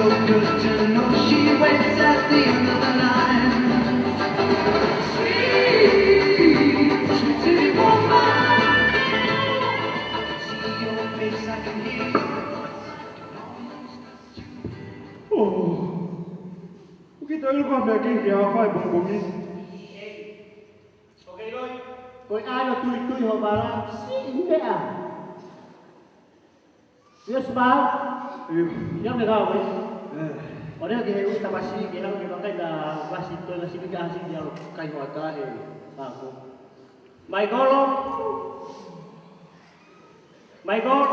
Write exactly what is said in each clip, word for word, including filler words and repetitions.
Good to know she waits at the end of the line. Sweet, sweet city woman. I can see your face, I can hear your voice. Oh. ʻOku ke toe ʻilo ko e hā e meʻa kehe ʻoku ke fai he pongipongi ni? Ko e ʻai ʻo tuitui ho vala, siʻi meʻa. Yes, ma. ʻIo. ʻIo, meʻa kovi. ʻĒ. ʻO lea ki he ʻū tamasiʻi ke haʻu ke vakai ʻa e vasi, toe vasi ke ʻasi ki ʻalu kai hoʻatā he ako. Maikolo. Maikolo.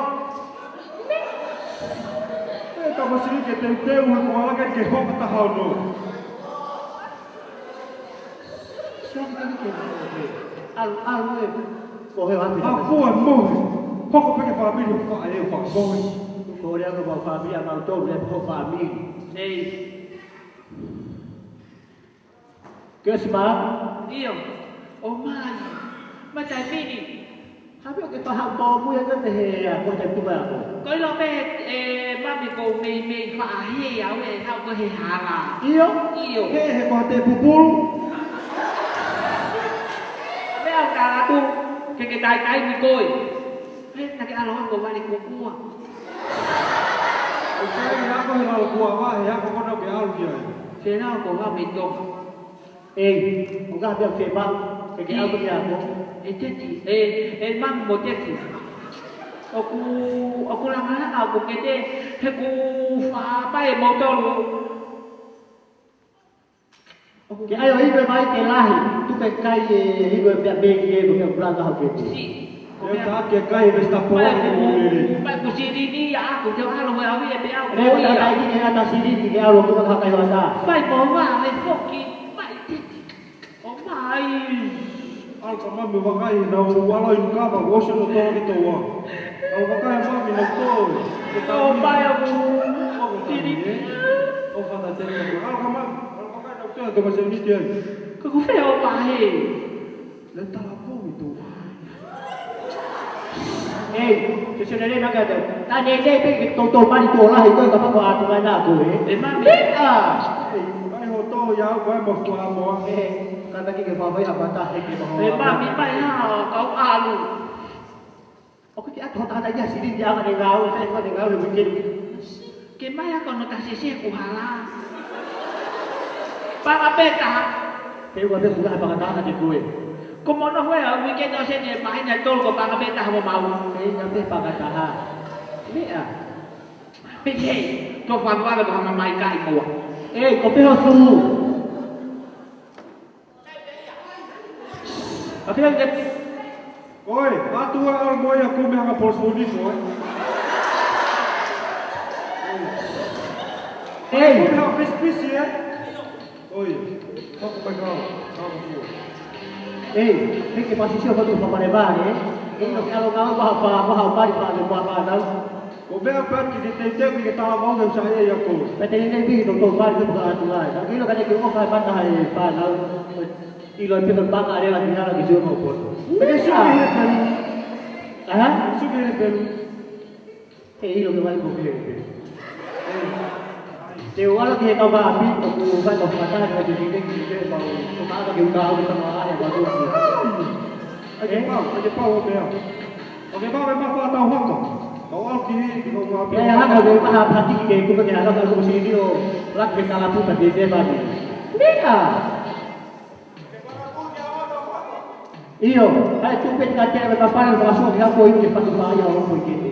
ʻE, tamasiʻi ke teuteu he kuo ala ke ke hoka taha ono. ʻAlu, ʻalu ē. Ko e hā e ʻapi? ʻA fua mohe. Hoko pē ke fāmili ʻo faʻa ē ʻo fakamohe. Ko e lea ko e fāmili ʻa mautolu, lea ko e fāmili. Ei. Ke ʻosi mā? ʻIo. ʻOmai. Mata e fini. Hape ʻoku ke faʻa tōmui atu pē he ako, te tuka ako. Ko e ʻilo pē, ē, mami, ʻoku ou meimei faʻa hē au ē, haʻu ko e hala. ʻIo? ʻIo. Hē, hē ko e pupulu. Meʻa ʻoku ou tala atu, ke ke taʻetaʻe ni koe. Hē, naʻa ke ʻalu ʻo vale kuo kuo. ʻOku sai ni ako he lalo kuo ava, he ako ko ena ʻoku ke ʻalu ki ai. Ke lau ko e vā mei Tonga. Ei, ʻoku ke hā pē au ke pā, ke ke ʻalu ki he ako. ʻE Teti, ē, ē mami mo Teti. ʻOku, ʻoku langalanga ʻoku ke te, he ʻoku faʻa pā ʻe moutolu. Ke ʻai ʻo inu mai ke lahi, tuku e kai ʻe inu e pea pē ki he ko ke ʻoku langa hau ke te. Si. Ko e meʻa ke kai e vesitapolo mai ʻoku lele. Mai ʻoku silini ia ʻaku, te u ʻalu mo au ia pē au. Leo ia. Tatai ki he ʻata silini ke ʻalu ʻo tuka kai hoʻatā. Mai mo vā, mai foki, mai Teti. ʻOmai. ʻAlu ka mami vakai, naʻa ku ʻalu ʻo inu kava, ʻosi ʻo tō ki tō ua. ʻAlu vakai mami naʻa ku tō. Ke tō mai ʻaku. ʻOku tini. ʻOku fata tene. ʻAlu ka mami, ʻalu vakai naʻa ku tō, tō mai se miti ai. Ka ko fē ʻo pahe? Le tala pō mi tō. Ei, ke se lele na ka te. Ta ne te pe ke tō tō mali tō lahi ko e ka pako atu mai na ko e. E mami. Meʻa. Ei, mai ho tō ia ko e mo fua mo. E, ka taki ke fafai a pata he ke mo. E mami, mai ha, kau ʻalu. ʻOku ke ʻatu hota hata ia siri ia ʻa ne ngāue, fai ko ne ngāue weekend. Ke mai ako no ta sese ku hala. Panga pē taha. Ke ua pē kula panga taha te koe. Ko mono hue a weekend ʻo sene mai na tolu ko panga pē taha mo mau. Ke ina pē panga taha. Meʻa. Pehē, to fanuala ko hanga mai kai moa. Ei, ko pē ho sulu. Ka fia ke. Oi, ʻatu ʻa ʻalu mo ia kumi hanga polo sulu ni ko e. Ei. Kumi hanga pisipisi, ē? Oi, hoko mai kau, kau mo fua. Ei, hiki pasisio ko tu fakamare vale, ē? Ei, no ke ʻalu ngāue, maha pa, maha pari pa, le pa pa, nau. Ko e meʻa pē ke ke teitei ke ke tala mau ke usa ia ia ko. Pea te ne piki to to pari ke puka atu ai. Ka ke ʻilo ka ne ke ʻofa e mata hai fānau. ʻIlo e piko paka ʻa e lela ki hala ki sio mau poto. Pea ke suki he pelu. Aha? Suki he pelu. ʻE ʻilo ke vai ko ke he pelu. Te u ʻalu ki he kau vāpi, ʻoku fai kau fakataha, ka te te te te mau. Ko ka aka ke uka au ke tama ai, ʻa e vātu. ʻAi ke pau, ʻai ke pau o meʻa. ʻOku ke maʻu e mafa tau haka. Kau au ki, ki kau maʻu. ʻE haka ke maha pati ke kuka ke haka kau sini ʻo lak ke kalapu ka te te pati. Meʻa. ʻIo, ʻai tupe ka te ave ka fana ka sua ke hako i ke patu pa ia o ko i ke te.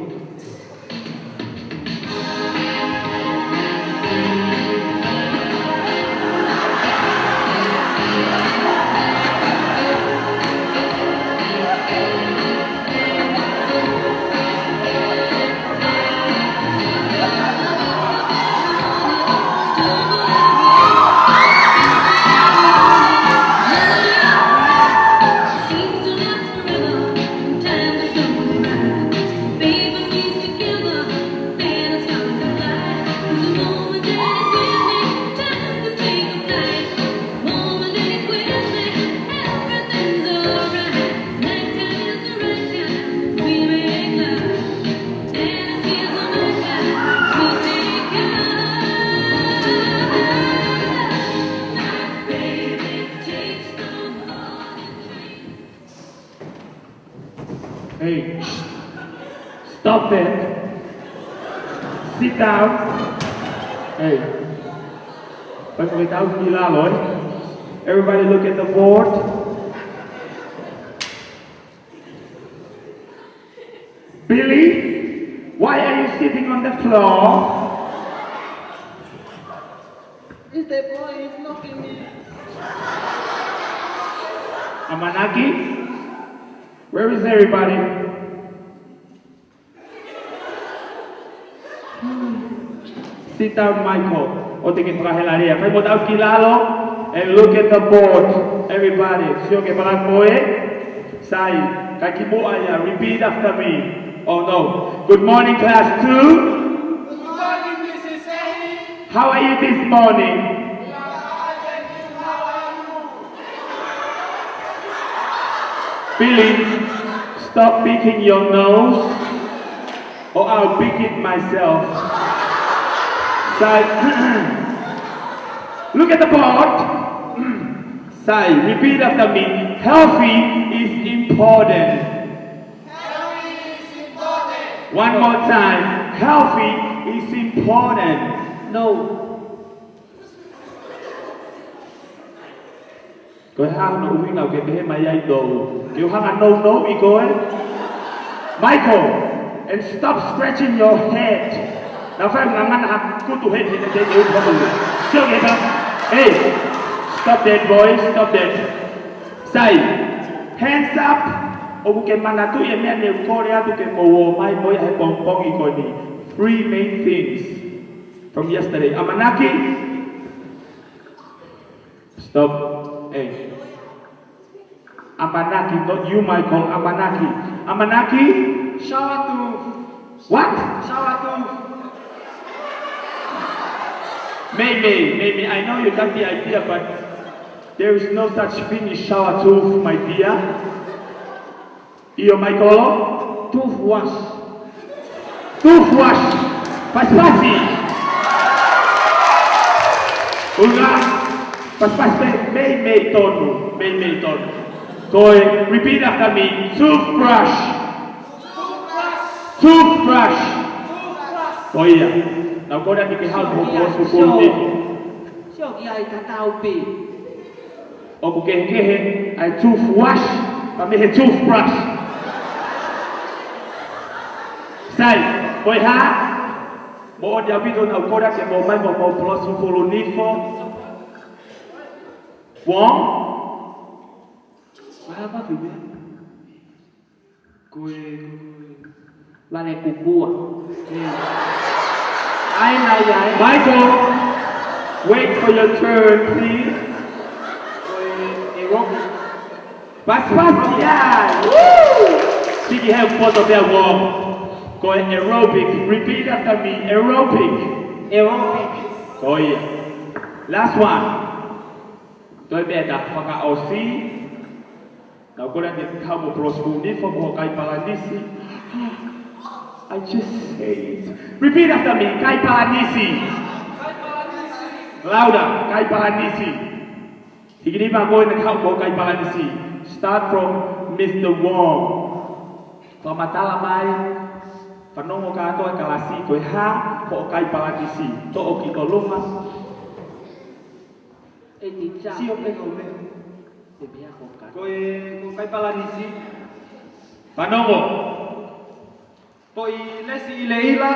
Hey, stop it. Sit down. Hey. Fai mo ke tau ki lalo, eh? Everybody look at the board. Billy, why are you sitting on the floor? Is the boy is knocking me. ʻAmanaki, where is everybody? Sit down, Michael. ʻOua te ke fakahela lea. Fai mo tau ki lalo and look at the board. Everybody. Sio ki he palani ko ē. Sai, kae kimuʻa ia. Repeat after me. Oh no. Good morning, class two. Good morning, Missus Ahi. How are you this morning? We are fine, thank you. How are you? Billy, stop picking your nose, or I'll pick it myself. Sai, look at the board. Sai, repeat after me. Healthy is important. Healthy is important. One more time. Healthy is important. No. Ko e hā hono ʻuhinga ʻoku ke pehē mai ai? Tou ke u hanga nounou ʻi koe? Michael, and stop scratching your head. Naʻa fai ngangana ha kutu head he te te u pamu. Sio ki he pā. Hey, stop that, boy, stop that. Sai, hands up. ʻOku ke manatuʻi e meʻa ne u kole atu ke mou ō mai mo ia he pongipongi ko eni? Three main things from yesterday. ʻAmanaki. Stop. Hey. ʻAmanaki, not you, Michael. ʻAmanaki. ʻAmanaki. Shower tooth. What? Shower tooth. Meimei, meimei. I know you got the idea, but there is no such thing as shower tooth, my dear. ʻIo, Michael? Toothwash. Toothwash. Pasipasi. ʻUhinga. Pasipasi, meimei, meimei tonu. Meimei tonu. Ko e, repeat after me. Toothbrush. Toothbrush. Ko ia. Naʻa ku kole atu ke haʻu mo e polosi ko eni. Sio ki ai, tatau pē. ʻOku kehekehe ʻa e toothwash pea mei he toothbrush. Sai, ko e hā? Moʻoni ʻaupito, naʻa ku kole atu ke mou ō mai mo hoʻomou polosi fufulu nifo. Wong? Ko e hā, Mafi, meʻa? Ko e, ko e, ko e. Vale kukua. ʻAi, ʻai, ʻai. Michael, wait for your turn, please. Ko e, aerobic. Pasipasi, yeah. Woo! Siki he poto pea wong. Ko e aerobic. Repeat after me. Aerobic. Aerobic. Ko ia. Last one. Toe meʻa ʻe taha fakaʻosi. Naʻa ku kole atu ke haʻu mo e polosi fufulu nifo mo e kai palanisi. I just say it. Repeat after me. Kai palanisi. Louder. Kai palanisi. Hiki nima koe naʻa ke haʻu mo e kai palanisi. Start from Mister Wong. Fakamatala mai. Fanongo kātoa e kalasi, ko e hā hoʻo kai palanisi. Toʻo ki tolonga. E ni cha. Sio pē ko me. Te pia ko ka. Ko e, ko e kai palanisi. Fanongo. Foʻi lesi ʻileʻila.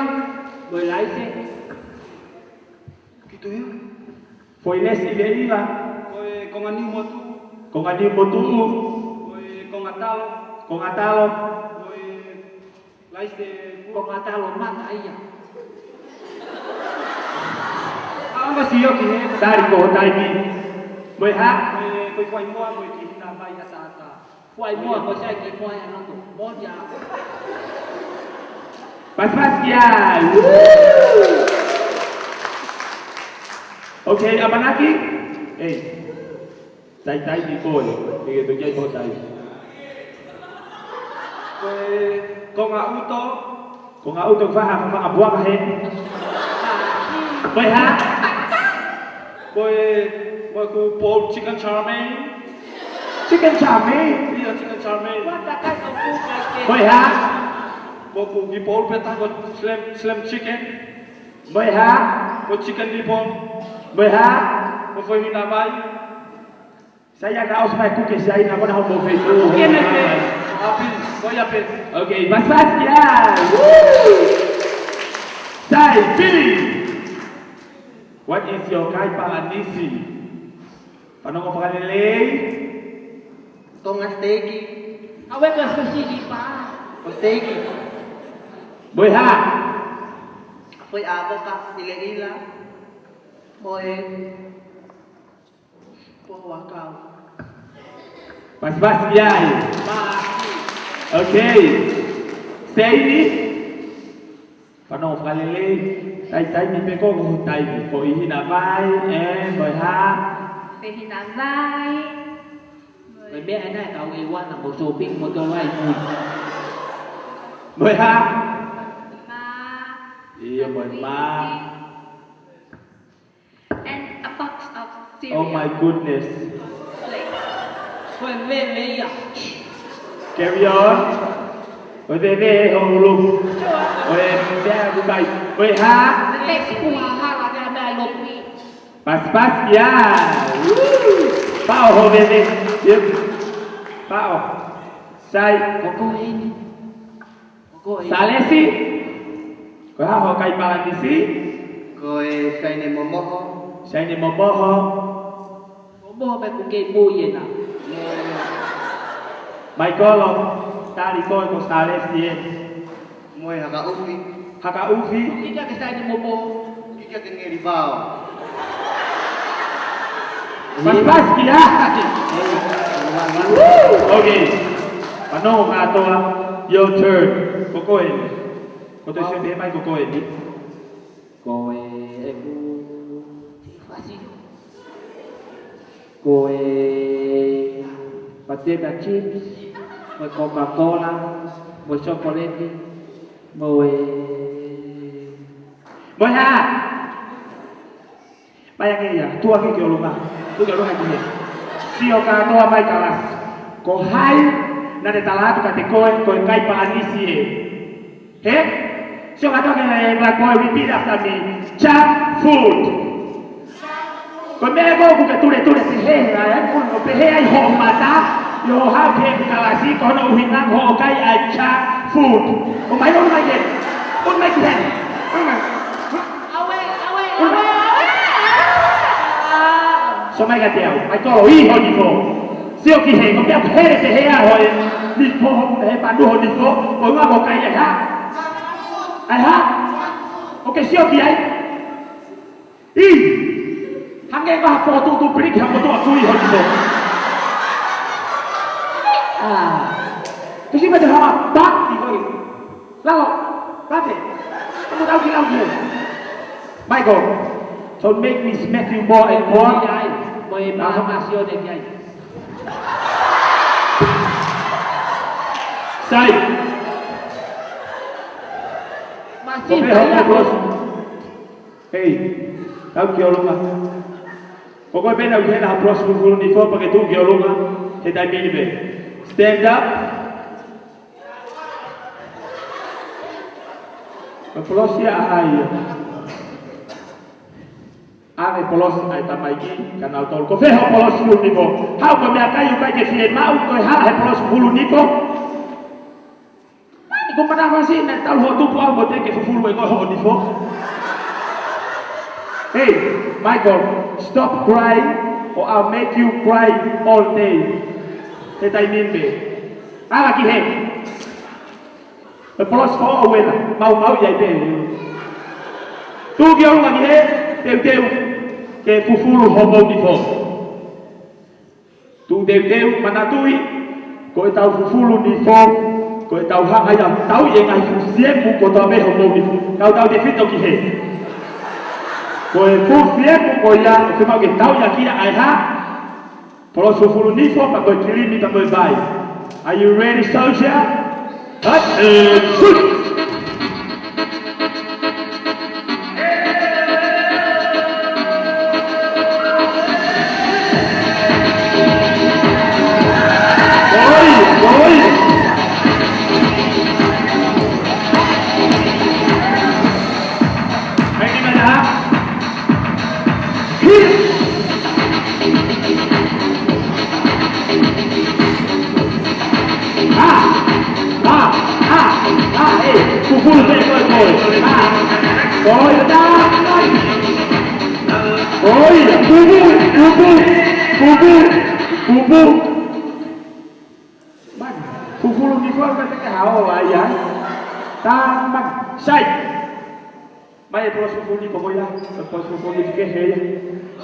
Ko e laise. Ki tuʻu ia. Foʻi lesi ʻileʻila. Ko e konga niu motuʻu. Konga niu motuʻu. Ko e konga talo. Konga talo. Ko e laise. Konga talo mata ia. ʻA, ʻoua sio ki he. Tari ko ho taimi. Mo e hā? Ko e, ko e, ko e moa, ko e ki hina mai ʻataʻatā. Fai muʻa ko sai ki muʻa e loto. Moja. Pasipasi ia. Woo! Okay, ʻamanaki. Hey. Taitai ki koe. Ke ke toki ai ko tai. Ko e konga ʻuto. Konga ʻuto, faha, faha buaka he. Ko e hā? Ko e, ko e ku po chicken chow mein. Chicken chow mein? ʻIo, chicken chow mein. What the kind of food like that? Mo e hā? Ko e kiʻi poulu pē taha ko e slim, slim chicken. Mo e hā? Ko e chicken nipple. Mo e hā? Ko e foʻi hina vai. Sai, ʻoku ʻosi mai e kuke, sai, naʻa ko ena hoʻomou feituʻu. Kuke mai pē. ʻApi, ko ia pē. Okay, pasipasi ia. Woo! Sai, Billy. What is your kai palanisi? Fanongo fakalelei. Tonga steak. Awe ka sosiki pa. Ko steak. Mo e hā? Foʻi ʻāpoka ʻilaʻila. Mo e poa kau. Pasipasi ia. Okay. Seini. Fanongo fakalelei. Taimi, taimi pē ko e taimi. Foʻi hina vai, ē, mo e hā? Foʻi hina vai. Ko e meʻa ena ʻe kau ʻi he ʻapi mo shopping mo tolo ai mui. Mo e hā? Mā. ʻIo, mo e mā. And a box of cereal. Oh my goodness. Ko e veve ia. Carry on. Ko e veve ʻe holo. Ko e meʻa ʻoku kai. Ko e hā? Text ku ha hala ka mea lopi. Pasipasi ia. Woo! Paʻo hoʻo veve. Yep. Paʻo. Sai. Ko koe eni. Ko koe. Salesi. Ko e hā hoʻo kai palanisi? Ko e saine momoho. Saine momoho. Momoho pē kuke mui ena. Maikolo, tali koe ko Salesi ē. Mo e haka ʻufi. Haka ʻufi. ʻIkai ke saine momoho. ʻIkai ke ngeli vao. Pasipasi ia. Woo! Okay. Fanongo kātoa. Your turn. Ko koe eni. Ko e toe sio pē mai ko koe eni. Ko e ʻeku fasi. Ko e potato chips. Ko e Coca-Cola. Mo e chocolate. Mo e, mo e hā? Mai ange ia, tuʻu ange ki ʻolunga. Tuʻu ki ʻolunga ki hē. Sio kātoa mai kalasi. Ko hai naʻa ne tala atu kiate koe ko e kai palanisi ē? Hē? Sio kātoa ki he black boy, repeat after me. Junk food. Ko e meʻa ko ē ʻoku ke tuletule pehē ai, ʻo pehē ai hoʻo mata, ʻi hoʻo haʻu ki he kalasi, ko hono ʻuhinga hoʻo kai ʻa e junk food. ʻOmai, ʻomai ki heni. ʻOmai ki heni. ʻOmai. Awe, awe, awe, awe. Sio mai kiate au, Maikolo, ʻi ho nifo. Sio ki hē, ko e meʻa hele pehē ai hoʻo nifo, he panu ho nifo, ko e ʻuhinga ko e kai ʻa e hā? ʻA e hā? ʻOkei, sio ki ai. ʻI, hangē ko ha potu tu piliki ha motu a kui ho nifo. Ah. Kasi mete ha bak di koi. Lao, bate. Kamu tahu ki lau dia. Michael, don't make me smack you more and more. Ai, mo e mama sio de ki ai. Sai. Masih banyak. Hei, tau ki ʻolunga. Ko koe pē naʻa ku hena ha pulosi fufulu nifo pea ke tuʻu ki ʻolunga he taimi ni pē. Stand up. Ko e pulosi ia ʻa hai ia? ʻA e pulosi ʻa e tamaiki, ka nau tolu. Ko fē hoʻo pulosi fufulu nifo? Haʻu ko e meʻakai ʻoku ʻikai ke fiemaʻu, ko e hala he pulosi fufulu nifo. Mani, ko mana masi na tau ho tupu au mo te ke fufulu e ko ho nifo. Hey, Michael, stop crying or I'll make you cry all day. He taimi ni pē. Ala ki hē. E pulosi ko au ena, mau mau ia i pē. Tuʻu ki ʻolunga ki hē, teuteu, ke fufulu homou nifo. Tuʻu teuteu, manatuʻi, ko ʻetau fufulu nifo, ko ʻetau hanga ia ʻo tauʻi e ngaahi fuʻu siemu kotoa pē homou nifo. Tautautefito ki hē. Ko e fuʻu siemu ko ia, ʻoku mau ke tauʻi ʻaki ia ʻa e hā? Pulosi fufulu nifo, pea mo e kilimi, pea mo e vai. Are you ready, soldier? Hot and shoot! Oi, oi. ʻĀ, ʻā, ē, fufulu pē koe, koe. ʻĀ, koe, tā, mai. ʻOi, pupu, pupu, pupu, pupu. Mai, fufulu ni koe ka te ke hao ai, ai. Tā, mai, sai. Mai e pola sufuni ko ia, e pola sufuni ke he ia.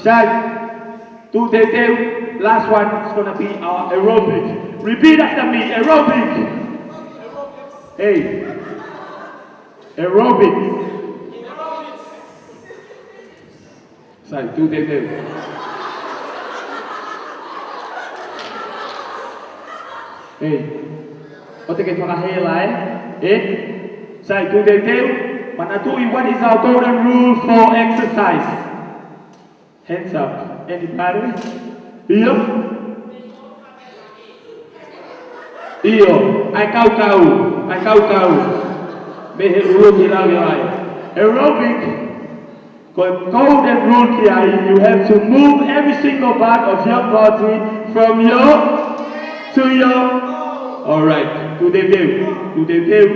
Sai. Tū teuteu, last one, it's gonna be our aerobic. Repeat after me, aerobic. Hey. Aerobic. Sai, tū teuteu. Hey. ʻOua te ke fakahela, ē? Ē? Sai, tū teuteu. Manatuʻi, what is our golden rule for exercise? Hands up. Anybody? ʻIo? ʻIo. ʻAi kaukau. ʻAi kaukau. Mei he ʻulu ki lalo ai. Aerobic. Ko e golden rule ki ai, you have to move every single part of your body from your to your. All right. Tū teuteu. Tū teuteu.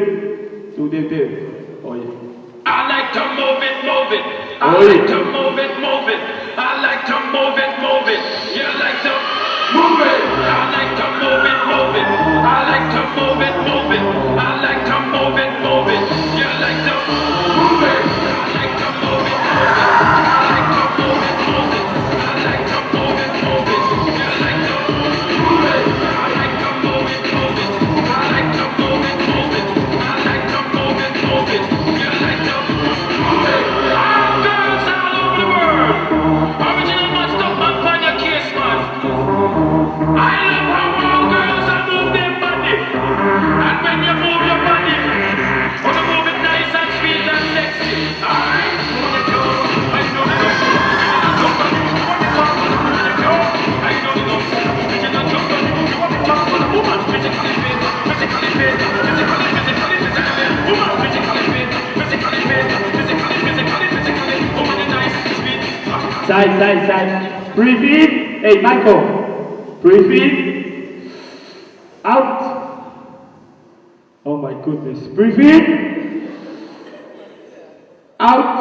Tū teuteu. Oh, yeah. I like to move it, move it. I Oh, yeah. like to move it, move it. I like to move it, move it. You like to move it. I like to move it, move it. I like to move it, move it. I like to move it, move it. You like to move it. I like to move it, move it. I like to move it, move it. I like to move it, move it. You like to move it. I like to move it, move it. I like to move it, move it. I like to move it, move it. You like to move it. All girls all over the world. Original man, stop man, find your case, man. I love how all girls are move their body. And when you move your body, wanna move it nice and sweet and sexy. All right? Sai, sai, sai. Breathe in. Hey, Michael. Breathe in. Out. Oh my goodness. Breathe in. Out.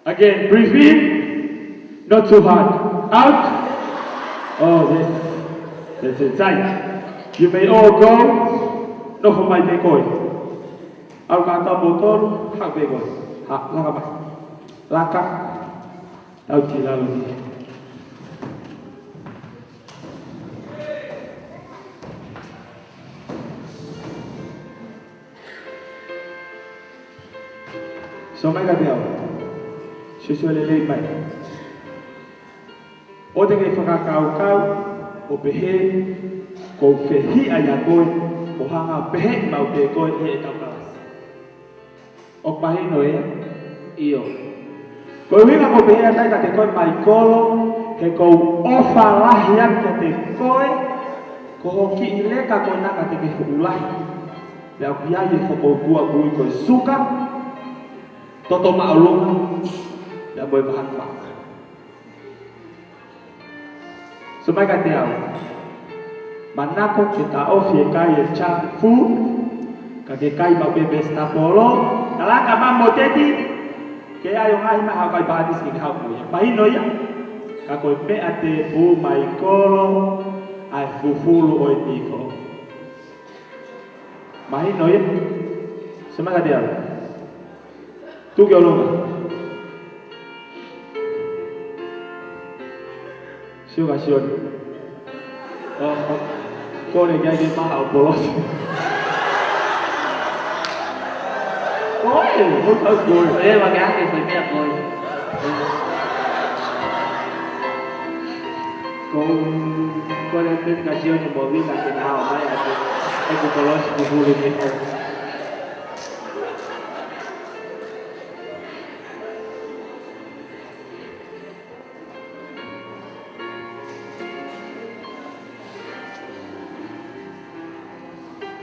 Again, breathe in. Not too hard. Out. Oh, yes. That's it. Sai. You may all go. Nofo mai pē koe. ʻAlu kātoa moutolu, haʻu pē koe. Ha, laka mai. Laka. Tau ki lalo ni. Sio mai kiate au. Sio, sio lelei mai. ʻOua te ke fakakaukau ʻo pehē ʻoku ou fehiʻa ʻia koe, ʻo hanga ʻo pehē maʻu pē koe ʻi heʻetau kalasi. ʻOku mahino ia? ʻIo. Ko e ʻuhinga ʻoku ou pehē ai kiate koe Maikolo, he ʻoku ou ʻofa lahi ange kiate koe, ko hoʻo kiʻi leka ko ena ka te ke fuʻu lahi. Pea ʻoku ʻi ai e foʻi kuakui ko e suka, toto māʻolunga, pea mo e vahaʻa. Sio mai kiate au. Manako ke taʻofi e kai e junk food, ka ke kai maʻu pē vegetable, kalanga mo teti, ke ʻai ʻo ngaohi mai haʻo kai pātisi ke ke haʻu mo ia. Mahino ia? Ka ko e meʻa tēpū Maikolo, ʻa e fufulu ʻo e niko. Mahino ia? Sio mai kiate au. Tuku ki ʻolunga. Sio ka sio. ʻO, ʻo. Kole ki ai ke maha ʻo polosi. Koe, ʻo kau koe. ʻE, makeake, ko e meʻa koe. Ko, kole pē ka sio ni mo vila ke na hao mai atu. ʻE ku polosi ku hulu ni ko.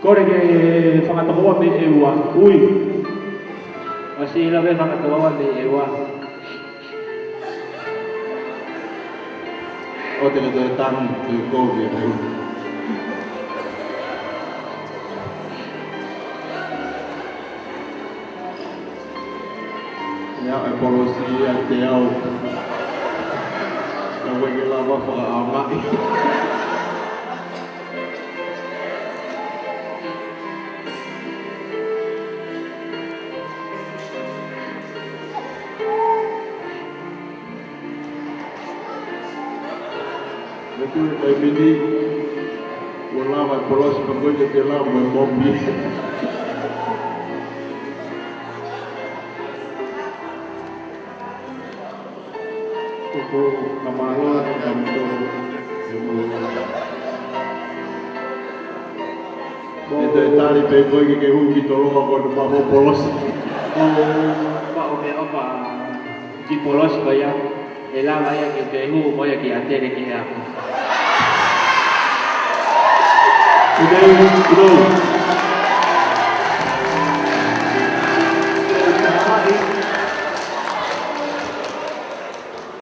Kole ke fanga tokoua mei ʻEua. Ui. ʻOsi ʻilo pē fanga tokoua mei ʻEua. ʻOua te ke toe tangi, te u kou ke ʻEua. ʻA e polosi ʻiate au. Ka ʻoku ʻikai ke lava fakaʻaongaʻi. Ko e taimi ni, ʻoku lava e polosi ka ko e ke te lava mo e mopi. Ko e fakamālō atu kiate kimoutolu. Ko e tali pē ko e ke ke hū ki Toloa ko e maʻu polosi. Ko e maʻu pē ʻofa ki he polosi ko ia, ʻe lava ia ke te hū mo ia ki ʻAtele ki he ako. Ko e, you know,